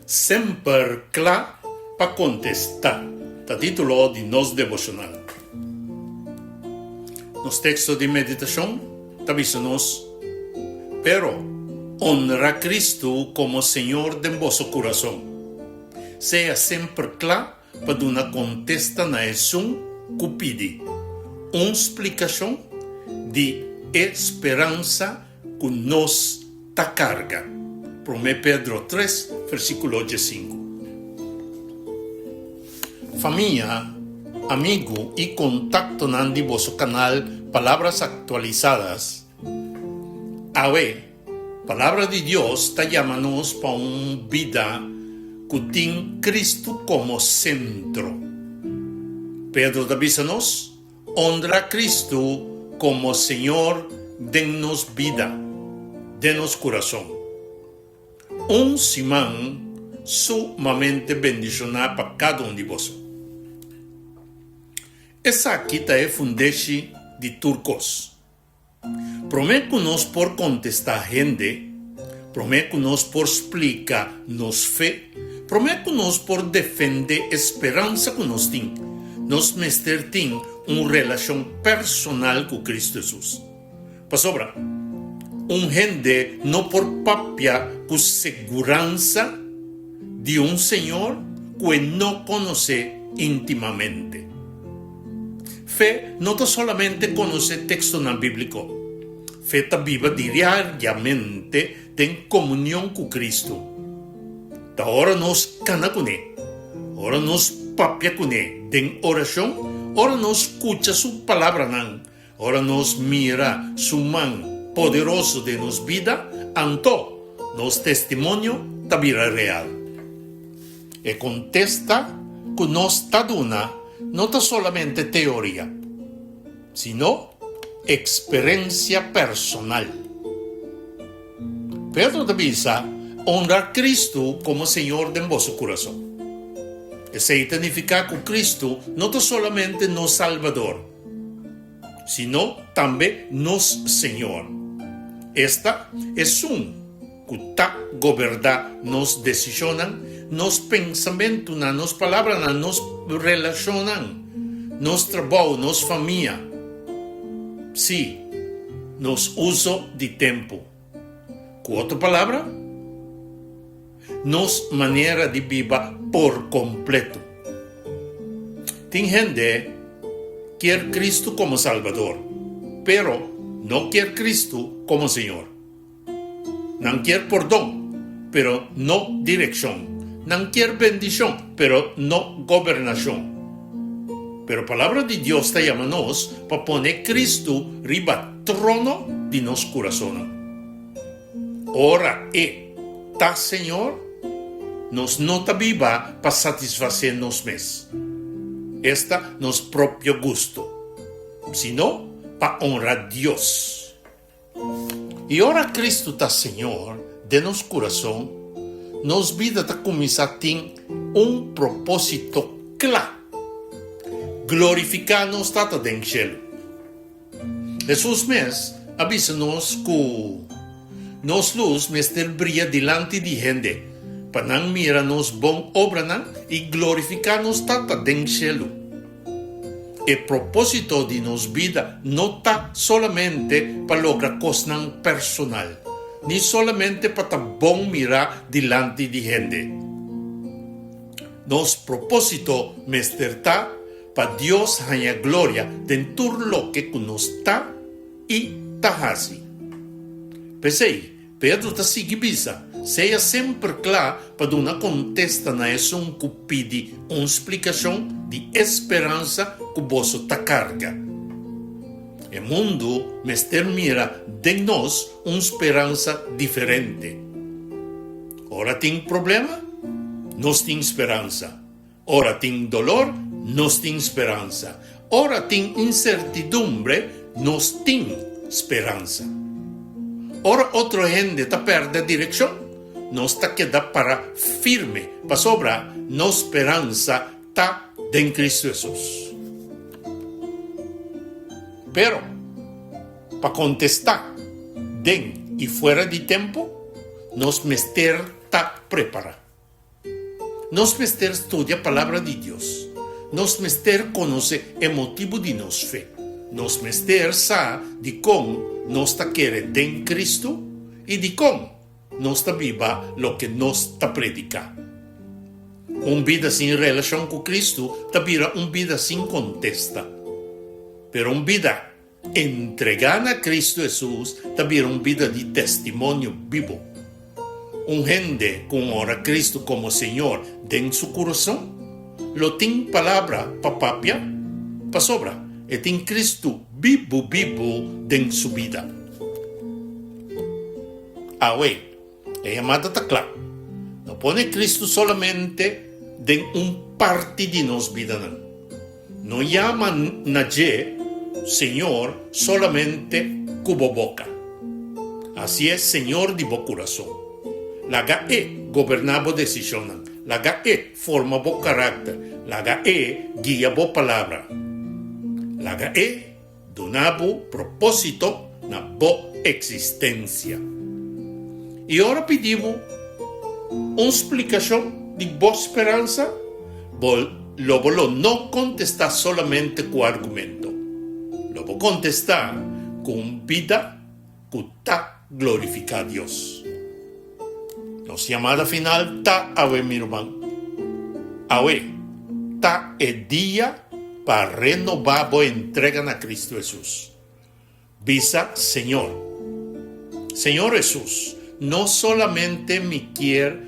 Semper kla pa kontestá ta título di nos deboshonal. Nos teksto di meditashon ta bisa nos, Pero, onra Kristu komo Señor den boso kurason. Sea semper kla pa duna kontesta na esun ku pidi un splikashon di e speransa ku nos ta karga. Promé Pedro tres, versíkulo diesinku. Famia, amigu i kontaktonan di boso kanal Palabras Actualizadas, awe Palabra di Dios ta yama nos pa un bida ku tin Kristu komo sentro. Pedro ta bisa nos, Honra Cristo como Señor den nos bida, den nos curason. Un siman sumamente bendiciona pa cada un di boso. Esaki ta e fundeshi di tur cos. Promé ku nos por kontestá hende, promé ku nos por splika nos fe, promé ku nos por defendé e speransa ku nos tin, nos mester tin un relashon personal ku Kristu Hesus. Pasobra, un hende no por papia ku seguransa di un Señor ku e no konosé íntimamente. Fe no ta solamente konosé tekstonan bíbliko. Fe ta biba diriariamente den komunion ku Kristu. Ta ora nos kana kuné, ora nos papia kuné den orashon, ora nos skucha su palabranan, ora nos mira su man poderoso den nos bida, anto nos testimonio ta bira real. E kontesta ku nos ta duna no ta solamente teoria, sino eksperensia personal. Pedro ta bisa, Honra Kristu komo Señor den boso kurason. Esei ta nifiká ku Kristu no ta solamente nos Salbador, sino tambe nos Señor. Esta, esun ku ta goberná nos desishonnan, nos pensamentunan, nos palabranan, nos relashonnan, nos trabou, nos famia, sí, nos uso di tempu. Ku otro palabra, nos manera di biba por kompleto. Tin hende kier Kristu komo Salbador, pero no kier Kristu komo Señor. Nan kier pordon, pero no direkshon. Nan kier bendishon, pero no gobernashon. Pero Palabra di Dios ta yama nos pa pone Kristu riba trono di nos kurasonnan. Ora E ta Señor, nos no ta biba pa satisfasé nos mes, esta nos propio gusto, sino pa onra Dios. I ora Kristu ta Señor den nos kurason, nos bida ta kuminsá tin un propósito kla, glorifiká nos Tata den shelu. Hesus mes a bisa nos ku nos lus mester bria dilanti di hende pa nan mira nos bon obranan i glorifiká nos Tata den shelu. E propósito di nos bida no ta solamente pa logra kosnan personal, ni solamente pa ta bon mirá dilanti di hende. Nos propósito mester ta pa Dios haña gloria den tur loke ku nos ta i ta hasi. P'esei, Pedro ta sigui bisa, Sea semper kla pa duna kontesta na esun ku pidi un splikashon di e speransa ku boso ta karga. E mundu mester mira den nos un speransa diferente. Ora tin problema, nos tin speransa. Ora tin dolor, nos tin speransa. Ora tin insertidumbre, nos tin speransa. Ora otro hende ta pèrdè direkshon, nos ta keda para firme pasobra nos speransa ta den Kristu Hesus. Pero, pa kontestá den i fuera di tempu? Nos mester ta prepará. Nos mester studia Palabra di Dios. Nos mester konosé e motibu di nos fe. Nos mester sa dikon nos ta kere den Kristu i dikon nos ta biba loke nos ta prediká. Un bida sin relashon ku Kristu ta bira un bida sin kontesta. Pero un bida Entregá na Cristo Hesus ta bira un bida di testimonio bibo. Un hende cu honra Cristo como Señor den su curason lo tin palabra pa papia pasobra e tin Cristo bibu bibu den su bida. Awe, e yamada ta cla, no pone Cristo solamente den un parti di nos bidanan. No yama na dje Señor solamente ku bo boka. Hasié Señor di bo kurason. Laga E goberná bo desishonnan. Laga E forma bo karakter. Laga E guia bo palabra. Laga E duna bo propósito na bo eksistensia. I ora pidi bo un splikashon di bo speransa, bo Lo bo lo no kontestá solamente ku argumento. Lo bo kontestá ku un bida ku ta glorifiká Dios. Nos yamada final ta awe, mi ruman. Awe ta e dia pa renobá bo entrega na Cristo Hesus. Bisa Señor, Señor Hesus, no solamente mi kier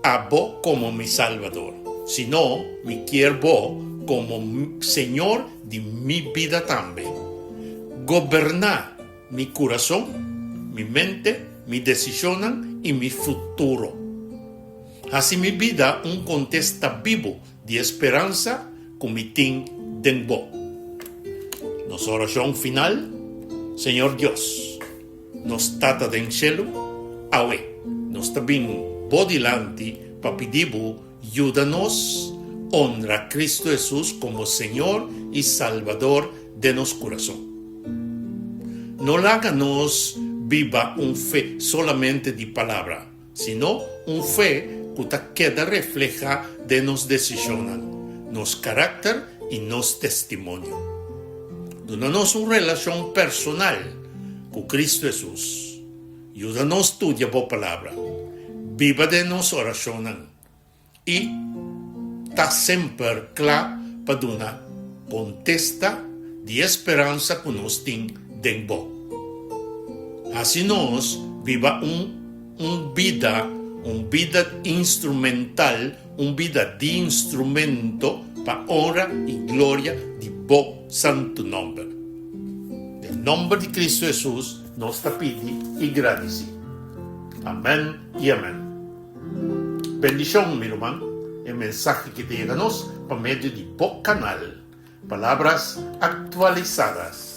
abo como mi Salbador, sino mi kier bo como Señor di mi bida tambe. Goberná mi curason, mi mente, mi decisionnan y mi futuro. Haci mi bida un contesta bibo Di e speransa ku mi tin den bo. Nos orashon final, Señor Dios, nos Tata den shelu, awe nos ta bin bo dilanti pa pidi bo yuda nos honra Cristo Hesus komo Señor i Salbador den nos kurason. No laga nos biba un fe solamente di palabra, sino un fe ku ta keda reflehá den nos desishonnan, nos karakter i nos testimonio. Duna nos un relashon personal ku Kristu Hesus. Yuda nos studia Bo Palabra, biba den nos orashonnan i ta semper kla pa duna kontesta di e speransa ku nos tin den Bo. Hasi nos biba un un bida, un bida instrumental, un bida di instrumento pa honra i gloria di Bo santu nòmber. Den nòmber di Kristu Hesus nos ta pidi i gradisí. Amèn i amèn. Bendishon mi ruman, e mensahe ki ta yega nos pa medio di bo kanal Palabras Actualizadas.